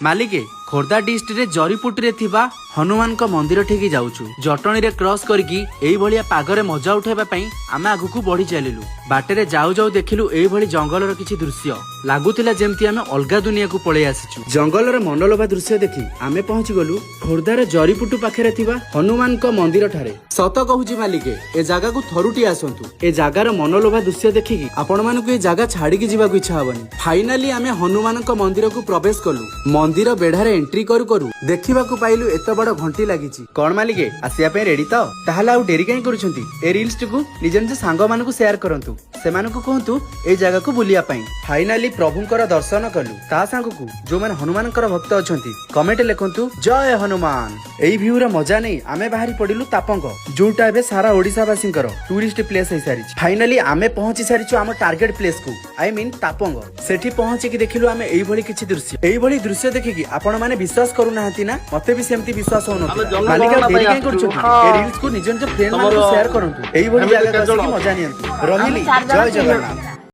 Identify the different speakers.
Speaker 1: ମାଲିକେ, ଖୋର୍ଦ୍ଧା ଡିଷ୍ଟ୍ରିକ୍ଟରେ ଜରିପୁଟିରେ ଥିବା ହନୁମାନଙ୍କ ମନ୍ଦିର ଠିକି ଯାଉଛୁ। ଜଟଣୀରେ କ୍ରସ୍ କରିକି ଏଇଭଳିଆ ପାଗରେ ମଜା ଉଠାଇବା ପାଇଁ ଆମେ ଆଗକୁ ବଢି ଚାଲିଲୁ। ବାଟରେ ଯାଉ ଯାଉ ଦେଖିଲୁ ଏଇଭଳି ଜଙ୍ଗଲର କିଛି ଦୃଶ୍ୟ। ଲାଗୁଥିଲା ଯେମିତି ଆମେ ଅଲଗା ଦୁନିଆକୁ ପଳେଇ ଆସିଛୁ। ଜଙ୍ଗଲର ମନୋଲୋଭା ଦୃଶ୍ୟ ଦେଖି ଆମେ ପହଞ୍ଚି ଗଲୁ ଖୋର୍ଦ୍ଧାର ଜରିପୁଟୁ ପାଖରେ ଥିବା ହନୁମାନଙ୍କ ମନ୍ଦିର ଠାରେ। ସତ କହୁଛି ମାଲିକେ, ଏ ଜାଗାକୁ ଥରୁଟିଏ ଆସନ୍ତୁ। ଏ ଜାଗାର ମନୋଲୋଭା ଦୃଶ୍ୟ ଦେଖିକି ଆପଣମାନଙ୍କୁ ଏ ଜାଗା ଛାଡିକି ଯିବାକୁ ଇଚ୍ଛା ହବନି। ଫାଇନାଲି ଆମେ ହନୁମାନଙ୍କ ମନ୍ଦିରକୁ ପ୍ରବେଶ କଲୁ। ମନ୍ଦିର ବେଢାରେ ଏଣ୍ଟ୍ରି କରୁ କରୁ ଦେଖିବାକୁ ପାଇଲୁ ଏତେ ବଡ ଘଣ୍ଟି ଲାଗିଛି। କଣ ମାଲିକେ, ଆସିବା ପାଇଁ ରେଡି ତ? ତାହେଲେ ଆଉ ଡେରି କାହିଁ କରୁଛନ୍ତି? ଏ ରିଲ୍ସ ଟିକୁ ନିଜ ନିଜ ସାଙ୍ଗମାନଙ୍କୁ ସେୟାର କରନ୍ତୁ। ସେମାନଙ୍କୁ କୁହନ୍ତୁ ଏଇ ଜାଗାକୁ ବୁଲିବା ପାଇଁ। ଫାଇନାଲି ପ୍ରଭୁଙ୍କର ଦର୍ଶନ କଲୁ। ତା ସାଙ୍ଗକୁ ଯୋଉମାନେ ହନୁମାନଙ୍କର ଭକ୍ତ ଅଛନ୍ତି, କମେଣ୍ଟ ଲେଖନ୍ତୁ ଜୟ ହନୁମାନ। ଏଇ ଭ୍ୟୁର ମଜା ନେଇ ଆମେ ବାହାରି ପଡିଲୁ ତାପଙ୍ଗ, ଯୋଉଟା ଏବେ ସାରା ଓଡିଶାବାସୀଙ୍କର ଟୁରିଷ୍ଟ ପ୍ଲେସ ହେଇସାରିଛି। ଫାଇନାଲି ଆମେ ପହଞ୍ଚି ସାରିଛୁ ଆମ ଟାର୍ଗେଟ ପ୍ଲେସ କୁ, I mean Tapang. ସେଠି ପହଞ୍ଚିକି ଦେଖିଲୁ ଆମେ ଏଇଭଳି କିଛି ଦୃଶ୍ୟ। ଏଇଭଳି ଦୃଶ୍ୟ ଦେଖିକି ଆପଣ ମାନେ ବିଶ୍ୱାସ କରୁନାହାନ୍ତି ନା? ମତେ ବି ସେମିତି ବିଶ୍ୱାସ ହଉନଥିଲା।
Speaker 2: ଆମେ
Speaker 1: ମାଲିକ, ଆଉ
Speaker 2: ଜନଗଣନା
Speaker 1: ଡେରି
Speaker 2: ପାଇଁ
Speaker 1: କାହିଁ
Speaker 2: ଆସିଛୁ।
Speaker 1: କରୁଛନ୍ତି? ଏ ରିଲ୍ସ କୁ ନିଜ ନିଜ ଫ୍ରେଣ୍ଡ ମାନଙ୍କୁ
Speaker 2: ତମର
Speaker 1: ସେୟାର କରନ୍ତୁ। ଏଇଭଳି
Speaker 2: family
Speaker 1: ଜାଗାକୁ
Speaker 2: କେତେ ଜଣ?
Speaker 1: ଆସିକି ମଜା ନିଅନ୍ତୁ। ରହିଲି,
Speaker 3: ଆମେ ଚାରି ଜଣ।
Speaker 1: ଜୟ ଜଗନ୍ନାଥ।